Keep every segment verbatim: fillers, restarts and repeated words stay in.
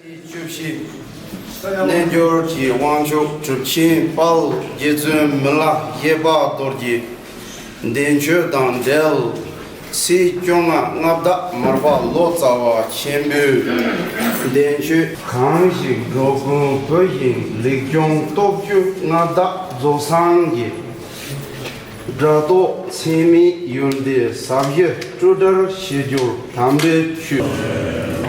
བཅུ་བཞི། རྣལ་འབྱོར་གྱི་དབང་ཕྱུག་གྲུབ་ཆེན་དཔལ་རྗེ་བཙུན་མི་ལ་གཡས་པ་རྡོ་རྗེ་འདས་མཆོད་དང་འབྲེལ། ཚེས་བཅོ་ལྔ་མངའ་བདག་མར་པ་ལོ་ཙཱ་བ་ཆེན་པོའི་འདས་མཆོད། གང་ཞིག་འགྲོ་ཀུན་བོད་ཞིང་ལེགས་སྐྱོང་སྟོབས་བཅུ་མངའ་བདག་རྫོགས་སངས་རྒྱས། སྒྲ་རྟོག་ཚད་མེད་ཡོན་ཏན་ཟབ་ཞི་སྤྲོས་བྲལ་ཞི་སྦྱོར་དམ་པའི་ཆོས། ལྟ་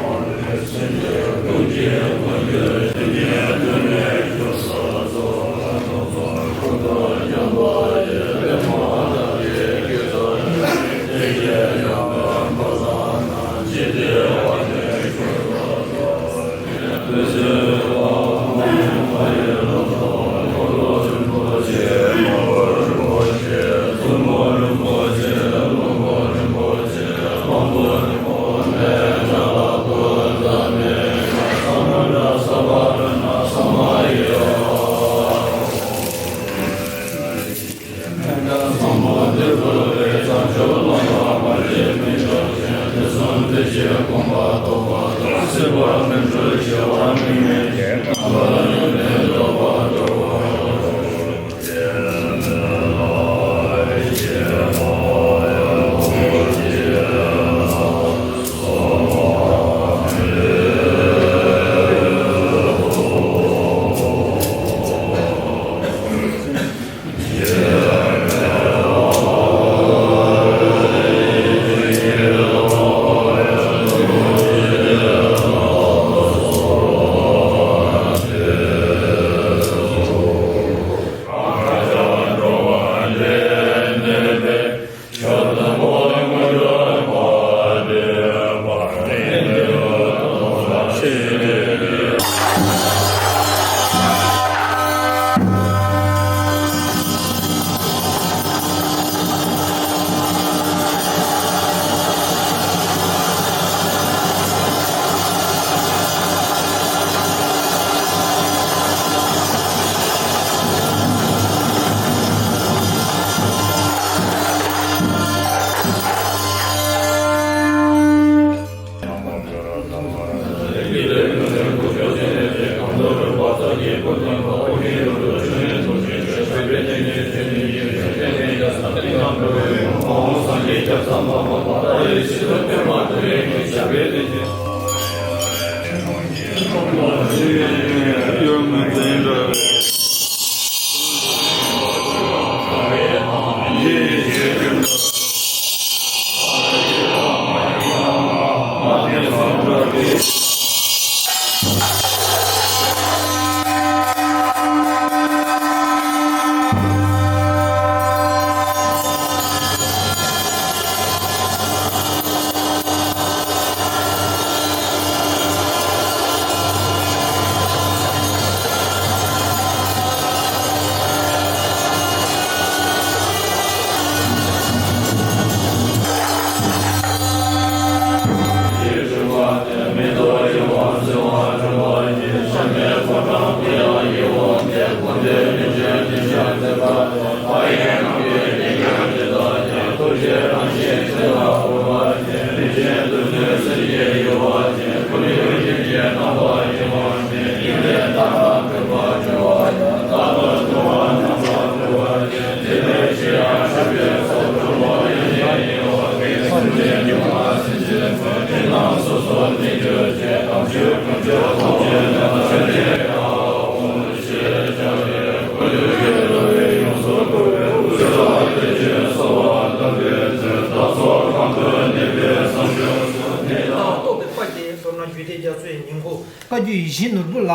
བ་རྟོགས་པའི་དཔལ་དེ་མདོར་ན་རྒྱུད་སྡེ་རྒྱ་མཚོ་ཡི་ཉིང་ཁུ། བཀའ་བརྒྱུད་ཡིད་བཞིན་ནོར་བུ་ལ།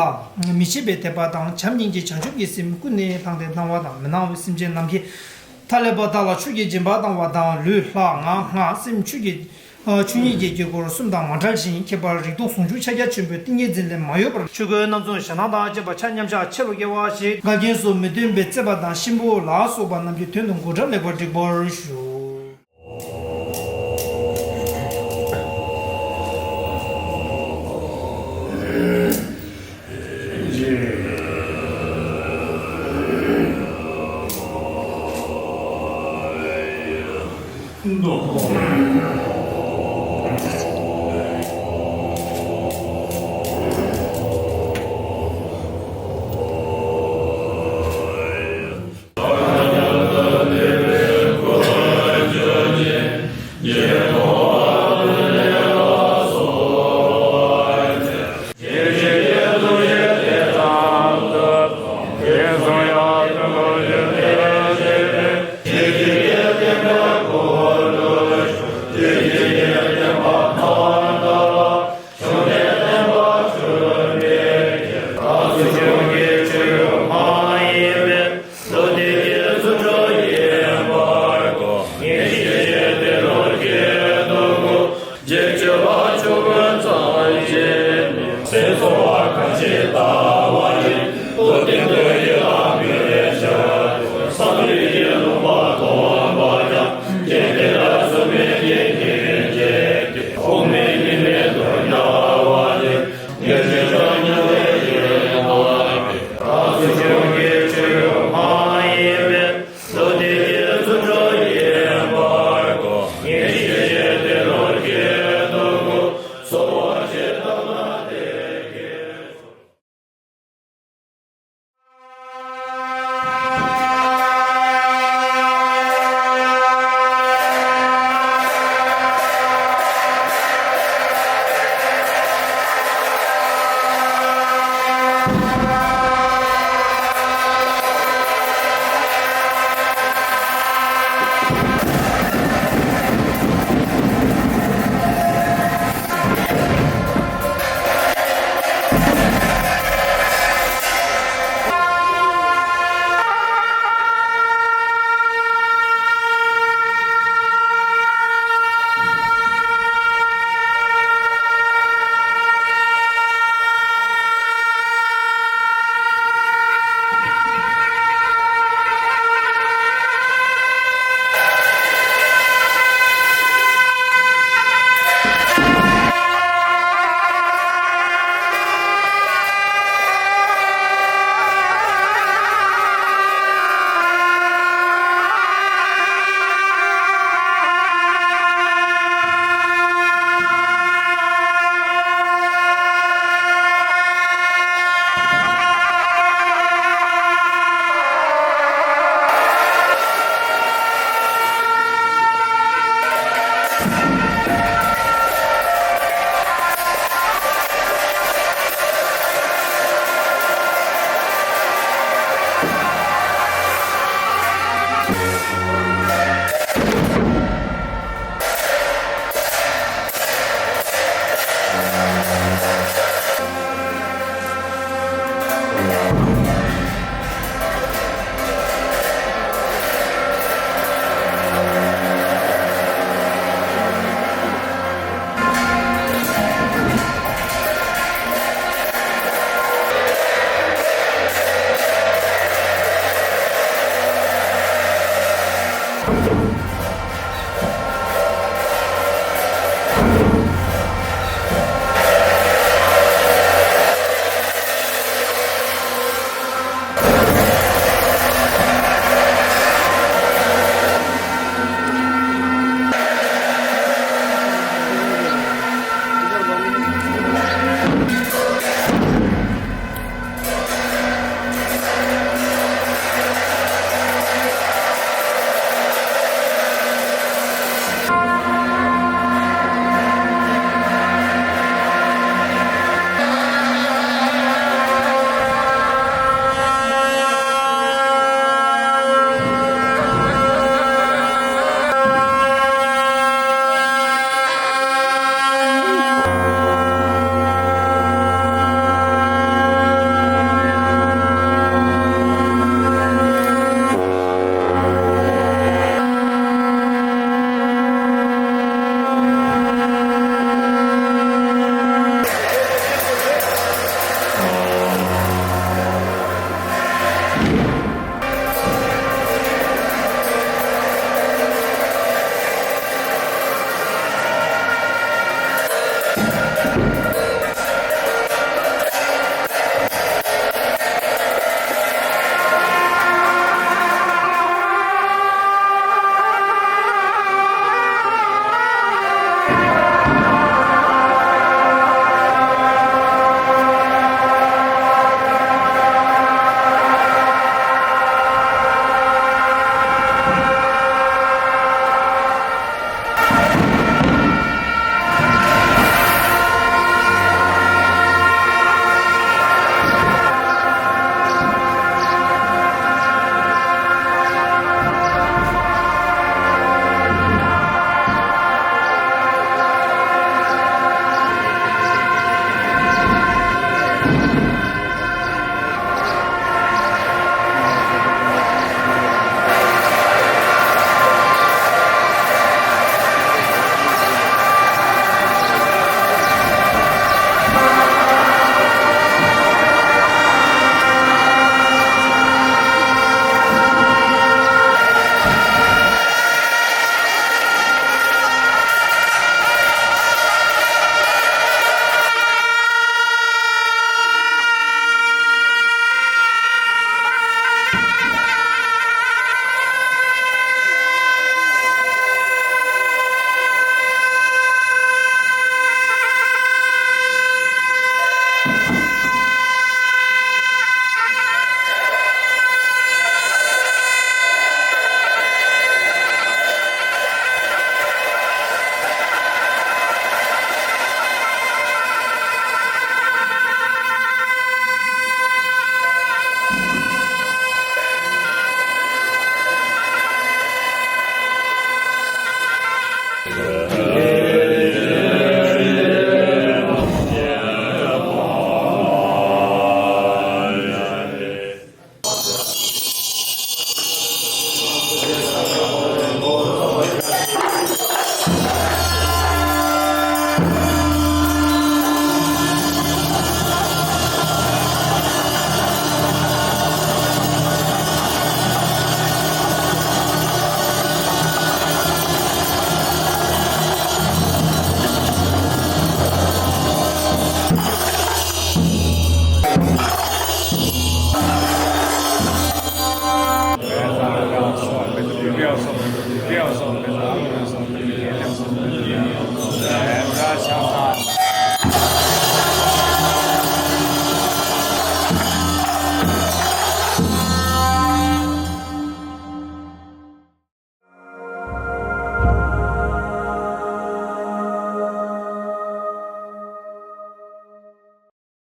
མི་ཕྱེད་པའི་དད་པ་དང་བྱམས་སྙིང་རྗེ་བྱང་ཆུབ་ཀྱི་སེམས་ཀུན་ནས་བསླངས་ཏེ་གནང་བ་དང་མི་གནང་བའི་སེམས་ཅན་ནམ་མཁའི་མཐའ་ཀླས་པ་དག་ལ་ཆོས་ཀྱི་སྦྱིན་པ་བཏང་བ་དང་ལུས་ལྷ་ངག་སྔགས་སེམས་ཆོས་ཀྱི་ཆོས་ཉིད་ཀྱི་དཀྱིལ་འཁོར་གསུམ་དང་མ་བྲལ་ཞིང་ཁྱད་པར་རིག་སྟོང་ཟུང་འཇུག་ཕྱག་རྒྱ་ཆེན་པོའི་ཏིང་ངེ་འཛིན་ལས་མ་གཡོས་པར་ཆོས་སྐུའི་རྣམ་གསུམ་ཞལ་སྣང་དང་བཅས་པ་ཆ་མཉམ་ཕྱག་ཕྱི་རུ་དགེ་བ་ཞིག་འགལ་རྐྱེན་སོགས་མི་སྟོན་པའི་བརྩེགས་པ་དང་གཤིན་པོ་ལ་སོགས་པ་རྣམས་ཀྱི་དོན་དུ་མགོ་སྐྲ་ལེགས་པར་བསྒྲིགས་པར་ཞུ།